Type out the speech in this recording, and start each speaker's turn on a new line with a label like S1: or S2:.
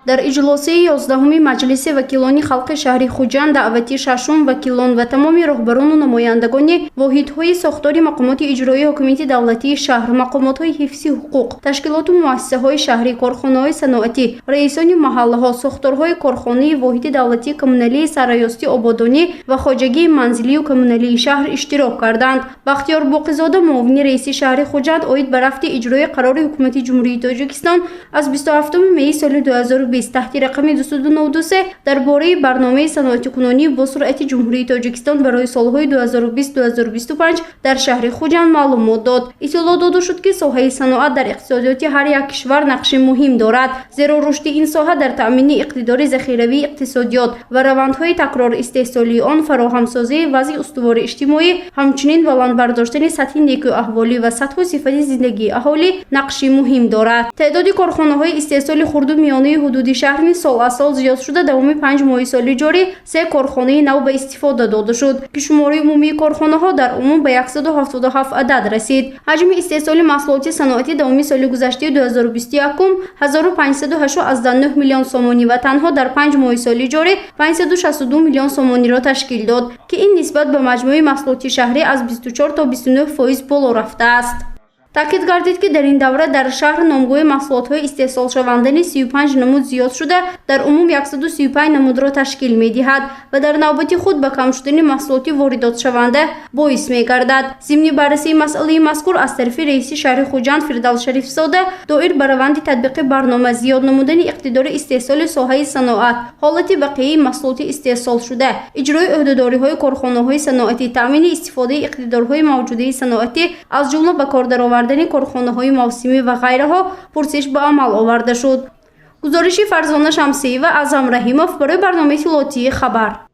S1: Дар иҷлосияи 11-уми Маҷлиси вакилони халқи шаҳри Хуҷанд даъвати шашум вакилон ва тамоми роҳбарону намояндагони воҳидҳои сохтори мақомоти иҷроии ҳокимияти давлатии шаҳр, мақомотҳои ҳифзи ҳуқуқ, ташкилоту муассисаҳои шаҳрӣ, корхонаҳои саноатӣ, раисони маҳаллаҳо, сохторҳои корхонаи воҳиди давлатии коммуналии сарраёсати ободонӣ ва хоҷагии манзилию коммуналии шаҳр иштирок карданд. Бахтиёр Боқизода, муовини раиси шаҳри Хуҷанд, оид ба рафти иҷрои қарори Ҳукумати Ҷумҳурии Тоҷикистон аз 27 майи соли 2020 таҳти рақами 293 дар бораи барномаи саноатикунонии босуръати Ҷумҳурии Тоҷикистон барои солҳои 2020-2025 дар шаҳри Хуҷанд маълумот дод. Иттилоъ дода шуд, ки соҳаи саноат дар иқтисодиёти ҳар як кишвар нақши муҳим дорад, зеро рушди ин соҳа дар таъмини иқтидори захиравии иқтисодиёт ва равандҳои такрор истеҳсолии он, фароҳамсозии вазъи устувори иҷтимоӣ, ҳамчунин баланд бардоштани сатҳи некӯаҳволӣ ва сатҳу сифати зиндагии аҳолӣ нақши муҳим дорад. Теъдоди корхонаҳои истеҳсоли хурду миёнаи ҳудуди шаҳр низ сол аз сол зиёд шуда, давоми 5 моҳи соли ҷорӣ се корхонаи нав ба истифода дода шуд, ки шумораи умумии корхонаҳо дар умум ба 177 адад расид. Ҳаҷми истеҳсоли маҳсулоти саноатӣ давоми соли гузаштаи 2021 1508,9 миллион сомонӣ ва танҳо дар 5 моҳи соли ҷорӣ 562 миллион сомониро ташкил дод, ки ин нисбат ба маҷмӯи маҳсулоти шаҳрӣ аз 24 то 29% боло рафтааст. Таъкид гардид, ки дар ин давра дар шаҳр номгӯи маҳсулотҳои истеҳсолшавандани 35 намуд зиёд шуда, дар умум 135 намудро ташкил медиҳад ва дар навбати худ ба кам шудани маҳсулоти воридотшаванда боис мегардад. Зимни баррасии масъалаи мазкур аз тарафи раиси шаҳри Хуҷанд Фирдавс Шарифзода доир ба раванди татбиқи барнома, зиёд намудани иқтидори истеҳсоли соҳаи саноат, ҳолати бақияи маҳсулоти истеҳсолшуда, иҷрои ӯҳдадориҳои корхонаҳои саноатӣ, таъмини истифодаи иқтидорҳои мавҷудаи саноатӣ, аз ҷумла ба кор даровардани корхонаҳои мавсимӣ ва ғайраҳо пурсиш ба амал оварда шуд. Гузориши Фарзона Шамсиева, Аъзам Раҳимов барои барномаи иттилоотии «Хабар».